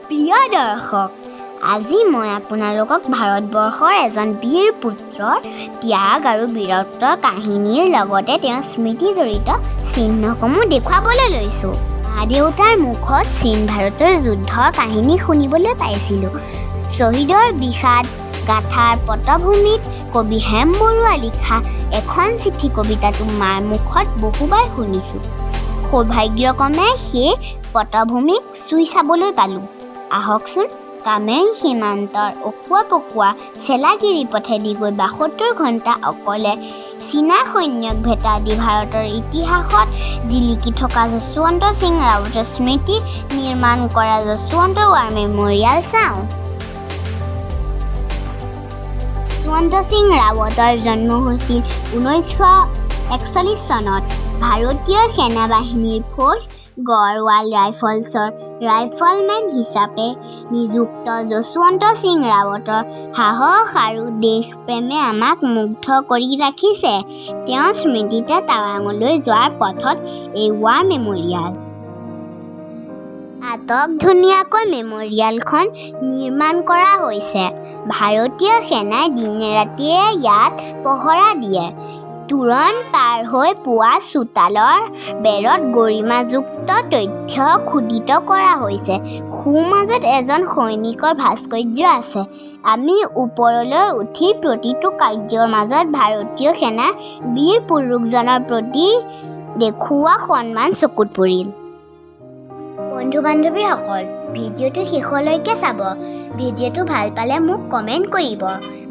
প্ৰিয় দৰ্শক, আজি মই আপোনালোকক ভাৰতবৰ্ষৰ এজন বীৰ পুত্ৰৰ ত্যাগ আৰু বীৰত্বৰ কাহিনীৰ লগতে তেওঁৰ স্মৃতি জড়িত চিহ্নসমূহ দেখুৱাবলৈ লৈছোঁ। মা দেউতাৰ মুখত চীন ভাৰতৰ যুদ্ধৰ কাহিনী শুনিবলৈ পাইছিলোঁ। শ্বহীদৰ বিষাদ গাথাৰ পটভূমিত কবি হেম বৰুৱা লিখা এখন চিঠি কবিতাটো মাৰ মুখত বহুবাৰ শুনিছোঁ। সৌভাগ্যক্ৰমে সেই পটভূমিক চুই চাবলৈ পালোঁ। আহকচোন, কামেং সীমান্তৰ অকোৱা পকোৱা চেলাগিৰি পথেদি গৈ 72 ঘণ্টা অকলে চীনা সৈন্যক ভেটা দি ভাৰতৰ ইতিহাসত জিলিকি থকা যশোৱন্ত সিং ৰাৱটৰ স্মৃতি নিৰ্মাণ কৰা যশোৱন্ত ৱাৰ মেম'ৰিয়েল চাওঁ। যশোৱন্ত সিং ৰাৱটৰ জন্ম হৈছিল 1941 চনত। ভাৰতীয় সেনাবাহিনীৰ ফ'ৰ্থ গড়ৱাল ৰাইফলছৰ ৰাইফলমেন হিচাপে নিযুক্ত যশোৱন্ত সিং ৰাৱটৰ সাহস আৰু দেশপ্ৰেমে আমাক মুগ্ধ কৰি ৰাখিছে। তেওঁৰ স্মৃতিতে টাৱাঙলৈ যোৱাৰ পথত এই ৱাৰ মেম'ৰিয়েল। আটক ধুনীয়াকৈ মেম'ৰিয়েলখন নিৰ্মাণ কৰা হৈছে। ভাৰতীয় সেনাই দিনে ৰাতিয়ে ইয়াত পহৰা দিয়ে। তোৰণ পাৰ হৈ পোৱা চোতালৰ বেৰত গৰিমাযুক্ত তথ্য খোদিত কৰা হৈছে। সোঁমাজত এজন সৈনিকৰ ভাস্কৰ্য আছে। আমি ওপৰলৈ উঠি প্ৰতিটো কাৰ্যৰ মাজত ভাৰতীয় সেনাৰ বীৰ পুৰুষজনৰ প্ৰতি দেখুওৱা সন্মান চকুত পৰিল। বন্ধু বান্ধৱীসকল, ভিডিঅ'টো শেষলৈকে চাব। ভিডিঅ'টো ভাল পালে মোক কমেণ্ট কৰিব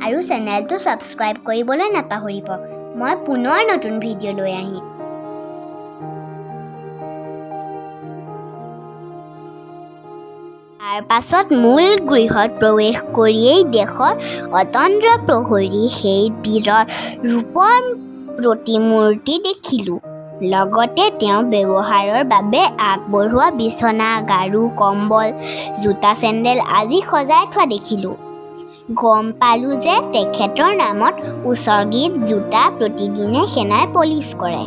আৰু চেনেলটো ছাবস্ক্ৰাইব কৰিবলৈ নাপাহৰিব। মই পুনৰ নতুন ভিডিঅ' লৈ আহিম। তাৰ পাছত মূল গৃহত প্ৰৱেশ কৰিয়েই দেশৰ অতন্দ্ৰ প্ৰহৰী সেই বীৰৰ ৰূপৰ প্ৰতিমূৰ্তি দেখিলোঁ। লগতে তেওঁ ব্যৱহাৰৰ বাবে আগবঢ়োৱা বিচনা, গাৰু, কম্বল, জোতা, চেণ্ডেল আদি সজাই থোৱা দেখিলোঁ। গম পালোঁ যে তেখেতৰ নামত উৎসৰ্গিত জোতা প্ৰতিদিনে সেনাই পলিচ কৰে।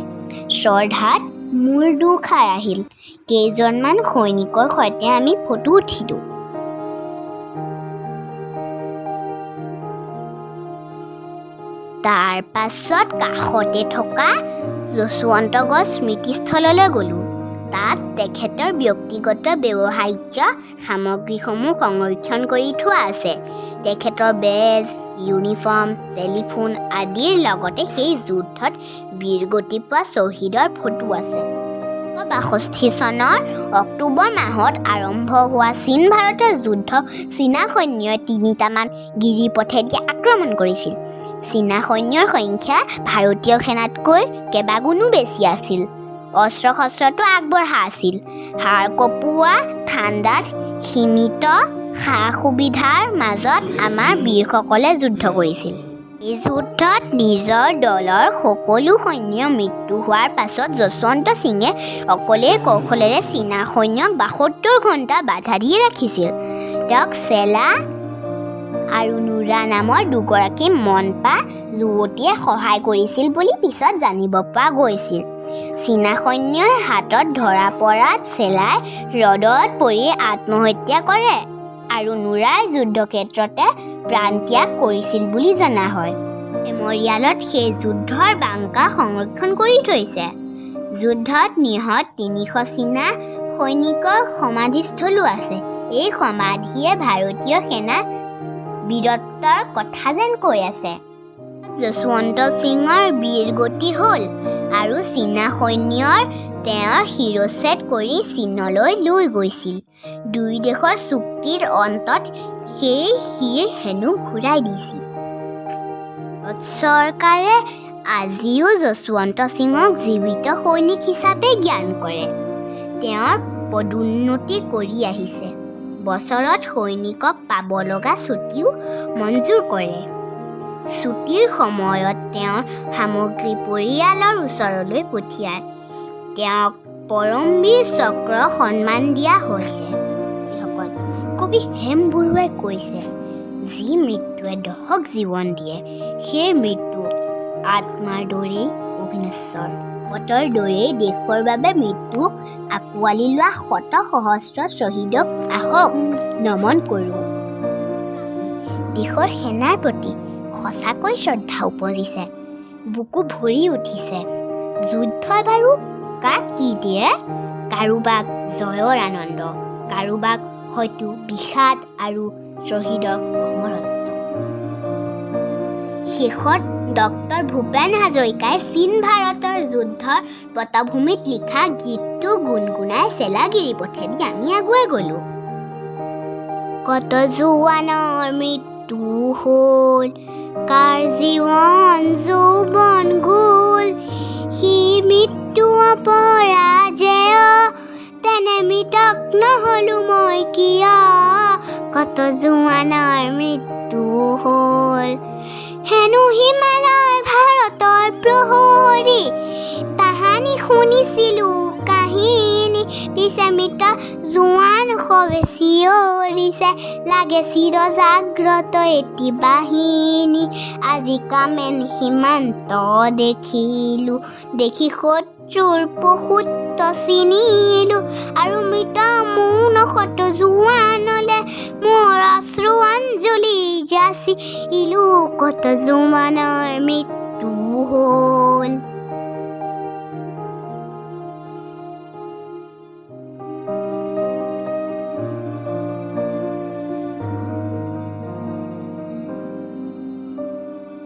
শ্ৰদ্ধাত মূৰ দোঁ খাই আহিল। কেইজনমান সৈনিকৰ সৈতে আমি ফটো উঠিলোঁ। তাৰ পাছত কাষতে থকা যশোৱন্তগড় স্মৃতিস্থললৈ গ'লোঁ। তাত তেখেতৰ ব্যক্তিগত ব্যৱহাৰ্য সামগ্ৰীসমূহ সংৰক্ষণ কৰি থোৱা আছে। তেখেতৰ বেজ, ইউনিফৰ্ম, টেলিফোন আদিৰ লগতে সেই যুদ্ধত বীৰগতি পোৱা শ্বহীদৰ ফটো আছে। 1962 চনৰ অক্টোবৰ মাহত আৰম্ভ হোৱা চীন ভাৰতৰ যুদ্ধ চীনা সৈন্যই তিনিটামান গিৰিপথেদি আক্ৰমণ কৰিছিল। চীনা সৈন্যৰ সংখ্যা ভাৰতীয় সেনাতকৈ কেইবাগুণো বেছি আছিল। অস্ত্ৰ শস্ত্ৰটো আগবঢ়া আছিল। হাড় কঁপোৱা ঠাণ্ডাত সীমিত সা সুবিধাৰ মাজত আমাৰ বীৰসকলে যুদ্ধ কৰিছিল। এই যুদ্ধত নিজৰ দলৰ সকলো সৈন্য মৃত্যু হোৱাৰ পাছত যশোৱন্ত সিঙে অকলেই কৌশলেৰে চীনা সৈন্যক 72 ঘণ্টা বাধা দি ৰাখিছিল। তেওঁক চেলা আৰু নুৰা নামৰ দুগৰাকী মনপা যুৱতীয়ে সহায় কৰিছিল বুলি পিছত জানিব পৰা গৈছিল। চীনা সৈন্যৰ হাতত ধৰা পৰাত চেলাই হ্ৰদত পৰি আত্মহত্যা কৰে আৰু নুৰাই যুদ্ধক্ষেত্ৰতে প্ৰাণত্যাগ কৰিছিল বুলি জনা হয়। মেম'ৰিয়েলত সেই যুদ্ধৰ বাংকাৰ সংৰক্ষণ কৰি থৈছে। যুদ্ধত নিহত 300 চীনা সৈনিকৰ সমাধিস্থলো আছে। এই সমাধিয়ে ভাৰতীয় সেনাৰ বীৰত্বৰ কথা যেন কৈ আছে। যশোৱন্ত সিঙৰ বীৰগতি হ'ল আৰু চীনা সৈন্যৰ তেওঁৰ শিৰচ্ছেদ কৰি চীনলৈ লৈ গৈছিল। দুই দেশৰ চুক্তিৰ অন্তত সেই শিৰ হেনো ঘূৰাই দিছিল। চৰকাৰে আজিও যশোৱন্ত সিঙক জীৱিত সৈনিক হিচাপে জ্ঞান কৰে। তেওঁৰ পদোন্নতি কৰি আহিছে। বছৰত সৈনিকক পাব লগা ছুটীও মঞ্জুৰ কৰে। ছুটীৰ সময়ত তেওঁৰ সামগ্ৰী পৰিয়ালৰ ওচৰলৈ পঠিয়ায়। তেওঁক পৰমবীৰ চক্ৰ সন্মান দিয়া হৈছে। কবি হেম বৰুৱাই কৈছে, যি মৃত্যুৱে দহক জীৱন দিয়ে, সেই মৃত্যু আত্মাৰ দৰেই অবিনশ্বৰ। ভকতৰ দৰেই দেশৰ বাবে মৃত্যুক আঁকোৱালি লোৱা শত সহস্ৰ শ্বহীদক আহক নমন কৰোঁ। দেশৰ সেনাৰ প্ৰতি সঁচাকৈ শ্ৰদ্ধা উপজিছে, বুকু ভৰি উঠিছে। যুদ্ধই বাৰু কাক কি দিয়ে? কাৰোবাক জয়ৰ আনন্দ, কাৰোবাক হয়তো বিষাদ আৰু শ্বহীদক অমৰত্ব। শেষত ডক্টৰ ভূপেন হাজৰিকাই চীন ভাৰতৰ যুদ্ধৰ পটভূমিত লিখা গীতটো গুণগুণাই চেলাগিৰি পথেদি আমি আগুৱাই গ'লোঁ। কত জোৱানৰ মৃত্যু হ'ল, কাৰ জীৱন যৌৱন গ'ল, সি মৃত্যু অপৰাজেয়, তেনে মৃতক নহ'লো মই কিয়? কত জোৱানৰ মৃত্যু হ'ল। হেনো হিমালয় ভাৰতৰ প্ৰহৰী, তাহানি শুনিছিলো কাহিনী, পিছে মৃত জোৱান সবে চিঞৰিছে, লাগে চিৰ জাগ্ৰত এটি বাহিনী। আজি কামেন সীমান্ত দেখিলো, দেখি শত্ৰুৰ পশুত্ব চিনিলো, আৰু মৃত মৌন শত জোৱানলে মোৰ অশ্ৰু অঞ্জলি যাচিলো। কত জোৱানৰ মৃত্যু হ'ল।